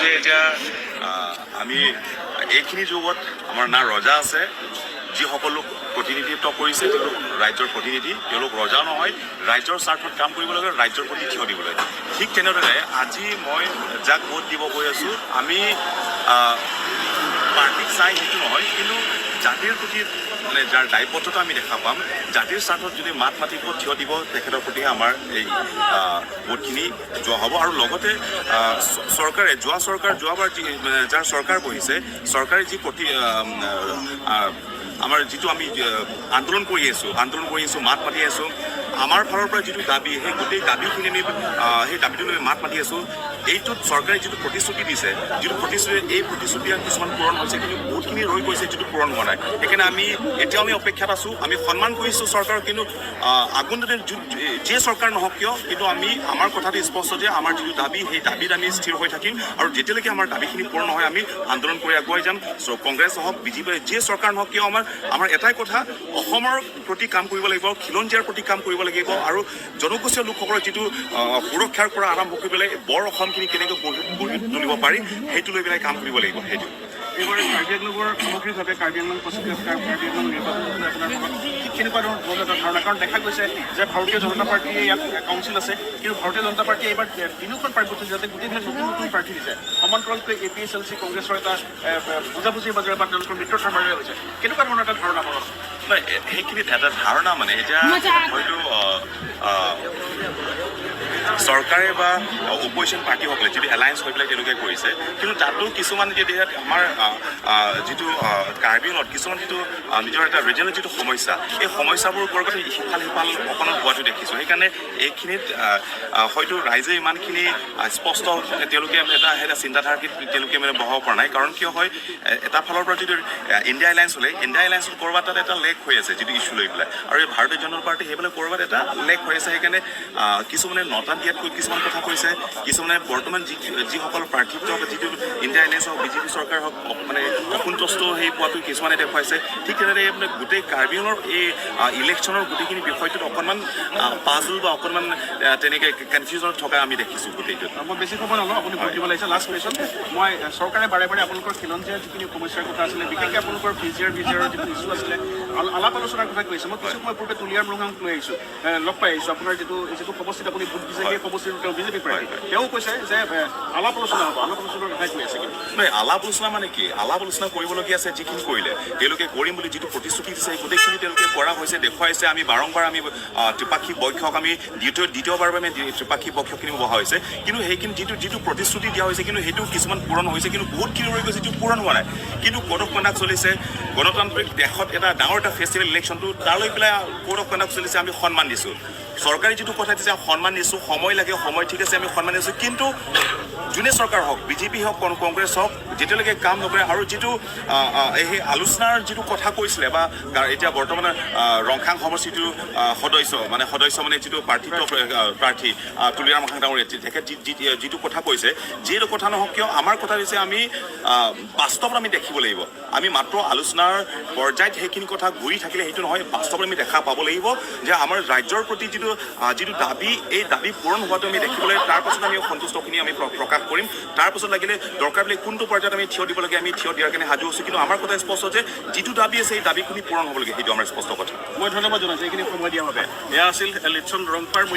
যে এতিয়া আমি এইখিনি যুগত আমাৰ না ৰজা আছে, যিসকলক প্ৰতিনিধিত্ব কৰিছে তেওঁলোক ৰাজ্যৰ প্ৰতিনিধি, তেওঁলোক ৰজা নহয়। ৰাজ্যৰ স্বাৰ্থত কাম কৰিব লাগে, ৰাজ্যৰ প্ৰতি থিয় দিব লাগে। ঠিক তেনেদৰে আজি মই যাক ভোট দিব গৈ আছোঁ, আমি পাৰ্টিক চাই সেইটো নহয়, কিন্তু জাতিৰ প্ৰতি মানে যাৰ দায়বদ্ধতা আমি দেখা পাম, জাতিৰ স্বাৰ্থত যদি মাত মাতিব, থিয় দিব, তেখেতৰ প্ৰতিহে আমাৰ এই ভোটখিনি যোৱা হ'ব। আৰু লগতে চৰকাৰে, যোৱা চৰকাৰ, যোৱাবাৰ যি মানে যাৰ চৰকাৰ বহিছে, চৰকাৰে যি প্ৰতি আহ, আহ, আমাৰ যিটো আমি আন্দোলন কৰি আছোঁ, মাত মাতি আছোঁ, আমাৰ ফালৰ পৰা যিটো দাবী, সেই গোটেই দাবীখিনি আমি সেই দাবীটো লৈ মাত মাতি আছোঁ। এইটোত চৰকাৰে যিটো প্ৰতিশ্ৰুতি দিছে, যিটো প্ৰতিশ্ৰুতি, এই প্ৰতিশ্ৰুতি কিছুমান পূৰণ হৈছে, কিন্তু বহুতখিনি ৰৈ গৈছে যিটো পূৰণ হোৱা নাই। সেইকাৰণে আমি এতিয়াও আমি অপেক্ষাত আছোঁ। আমি সন্মান কৰিছোঁ চৰকাৰক, কিন্তু আগন্তুক দিনত যিয়ে চৰকাৰ নহওক কিয়, কিন্তু আমি আমাৰ কথাটো স্পষ্ট যে আমাৰ যিটো দাবী, সেই দাবীত আমি স্থিৰ হৈ থাকিম আৰু যেতিয়ালৈকে আমাৰ দাবীখিনি পূৰণ নহয়, আমি আন্দোলন কৰি আগুৱাই যাম। চ' কংগ্ৰেছ হওক, বিজেপি, যিয়ে চৰকাৰ নহওক কিয়, আমাৰ এটাই কথা, অসমৰ প্ৰতি কাম কৰিব লাগিব, খিলঞ্জীয়াৰ প্ৰতি কাম কৰিব লাগিব আৰু জনগোষ্ঠীয় লোকসকলৰ যিটো সুৰক্ষাৰ পৰা আৰম্ভ কৰি পেলাই বৰ অসমখিনি কেনেকৈ গঢ়ি গঢ়ি তুলিব পাৰি, সেইটো লৈ পেলাই কাম কৰিব লাগিব, সেইটো। এইবাৰ কাৰ্বি আংলঙৰ সামগ্ৰিকভাৱে কাৰ্বি আংলং পশ্চিম কাৰ্বি আংলং নিৰ্বাচনক লৈ আপোনাৰ মনত ঠিক কেনেকুৱা ধৰণৰ এটা ধাৰণা? কাৰণ দেখা গৈছে যে ভাৰতীয় জনতা পাৰ্টীয়ে ইয়াত কাউন্সিল আছে, কিন্তু ভাৰতীয় জনতা পাৰ্টীয়ে এইবাৰ তিনিওখন পাৰ্বত্য জিলাতে গোটেইবিলাক নতুন নতুন প্ৰাৰ্থী দিছে। সমান্তৰালকৈ A P H L C কংগ্ৰেছৰ এটা বুজাবুজিৰ মাজেৰে বা তেওঁলোকৰ মিত্ৰতাৰ মাজেৰে হৈছে। কেনেকুৱা ধৰণৰ এটা ধাৰণা মনত? নাই, সেইখিনিত এটা ধাৰণা মানে এতিয়া হয়তো চৰকাৰে বা অপজিশ্যন পাৰ্টীসকলে যিটো এলায়েন্স হৈ পেলাই তেওঁলোকে কৰিছে, কিন্তু তাতো কিছুমান এতিয়া আমাৰ আহ, আহ, যিটো কাৰ্বি আংলঙত কিছুমান যিটো নিজৰ এটা ৰিজনেল যিটো সমস্যা, এই সমস্যাবোৰ ক'ৰবাত সিফাল সিফাল অকণমান হোৱাটো দেখিছোঁ। সেইকাৰণে এইখিনিত আহ, আহ, হয়তো ৰাইজে ইমানখিনি স্পষ্ট তেওঁলোকে এটা এটা চিন্তাধাৰাখিনি তেওঁলোকে মানে বহাব পৰা নাই। কাৰণ কিয় হয়, এটা ফালৰ পৰা যিটো ইণ্ডিয়া এলায়েন্স হ'লে, ইণ্ডিয়া এলায়েন্সত ক'ৰবাত তাত এটা লেক হৈ আছে যিটো ইছ্যু লৈ পেলাই, আৰু এই ভাৰতীয় জনতা পাৰ্টি সেইফালে ক'ৰবাত এটা লেক হৈ আছে। সেইকাৰণে কিছুমানে নটা দিয়াতকৈ কিছুমান কথা কৈছে, কিছুমানে বৰ্তমান যিসকল প্ৰাৰ্থিত্ব বা যিটো ইণ্ডিয়া এলায়েন্স হওক, বিজেপি চৰকাৰ হওক, মানে অসন্তুষ্ট সেই পোৱাটো কিছুমানে দেখুৱাইছে। ঠিক তেনেদৰে এই মানে গোটেই কাৰ্বি আংলঙৰ এই ইলেকশ্যনৰ গোটেইখিনি বিষয়টোত অকণমান পাজল বা অকণমান তেনেকৈ কনফিউজনত থকা আমি দেখিছোঁ গোটেইটোত। মই বেছি সময় নলওঁ, আপুনি ভোট দিব লাগিছে। লাষ্ট কুৱেশ্যন মই, চৰকাৰে বাৰে বাৰে আপোনালোকৰ খিলঞ্জীয়া যিখিনি সমস্যাৰ কথা আছিলে, বিশেষকৈ আপোনালোকৰ ভিজিআৰ যিটো ইছ্যু আছিলে, আলাপ আলোচনাৰ কথা কৈছে। মই কিছু সময় পূৰ্বে তুলিয়াৰ মৃগাংক লৈ আহিছোঁ, লগ পাই আহিছোঁ। আপোনাৰ যিটো সমষ্টিত আপুনি ভোট দিছে, সেই সমষ্টিটো তেওঁ বিজেপি প্ৰাৰ্থী। তেওঁ কৈছে যে আলাপ আলোচনা হ'ব, আলাপ আলোচনাৰ কথাই কৈ আছে। কিন্তু নহয়, আলাপ আলোচনা মানে কি? আলাপ আলোচনা কৰিবলগীয়া আছে, যিখিনি কৰিলে তেওঁলোকে, কৰিম বুলি যিটো প্ৰতিশ্ৰুতি দিছে, সেই গোটেইখিনি তেওঁলোকে কৰা হৈছে, দেখুৱাইছে। আমি বাৰম্বাৰ আমি ত্ৰিপাক্ষিক বৈঠক, আমি দ্বিতীয়বাৰ বাবে ত্ৰিপাক্ষিক বৈঠকখিনি বহা হৈছে। কিন্তু সেইখিনি যিটো যিটো প্ৰতিশ্ৰুতি দিয়া হৈছে, কিন্তু সেইটো কিছুমান পূৰণ হৈছে, কিন্তু বহুতখিনি ৰৈ গৈছে যিটো পূৰণ হোৱা নাই। কিন্তু কোড অফ কণ্ডাক্ট চলিছে। গণতান্ত্ৰিক দেশত এটা ডাঙৰ এটা ফেষ্টিভেল ইলেকশ্যনটো, তালৈ পেলাই কোড অফ কণ্ডাক্ট চলিছে, আমি সন্মান দিছোঁ। চৰকাৰে যিটো কথা দিছে, সন্মান দিছোঁ। সময় লাগে, সময় ঠিক আছে, আমি সন্মান দিছোঁ। কিন্তু যোনে চৰকাৰ হওক, বিজেপি হওক, কংগ্ৰেছ হওক, যেতিয়ালৈকে কাম নকৰে আৰু যিটো সেই আলোচনাৰ যিটো কথা কৈছিলে বা এতিয়া বৰ্তমান ৰংখাং সমষ্টিটোৰ সদস্য, মানে সদস্য মানে যিটো প্ৰাৰ্থিত্ব প্ৰাৰ্থী তুলিৰাম ৰংখাং ডাঙৰীয়া, তেখেত যিটো কথা কৈছে, যিটো কথা নহওক কিয়, আমাৰ কথা হৈছে আমি বাস্তৱত আমি দেখিব লাগিব। আমি মাত্ৰ আলোচনাৰ পৰ্যায়ত সেইখিনি কথা ঘূৰি থাকিলে সেইটো নহয়, বাস্তৱত আমি দেখা পাব লাগিব যে আমাৰ ৰাজ্যৰ প্ৰতি যিটো দাবী, এই দাবী পূৰণ হোৱাটো আমি দেখিব লাগিব। তাৰপাছত আমি সন্তুষ্টখিনি আমি প্ৰকাশ কৰিম। তাৰপাছত লাগিলে দৰকাৰ বোলে কোনটো পৰ্যায়ত আমি থিয় দিব লাগে, আমি থিয় দিয়াৰ কাৰণে সাজু আছোঁ। কিন্তু আমাৰ কথা স্পষ্ট যে যিটো দাবী আছে, এই দাবীখিনি পূৰণ হ'ব লাগে, সেইটো আমাৰ স্পষ্ট কথা। মই ধন্যবাদ জনাইছোঁ এইখিনি সময় দিয়াৰ বাবে। এয়া আছিল লিটছন ৰংফাৰ। মই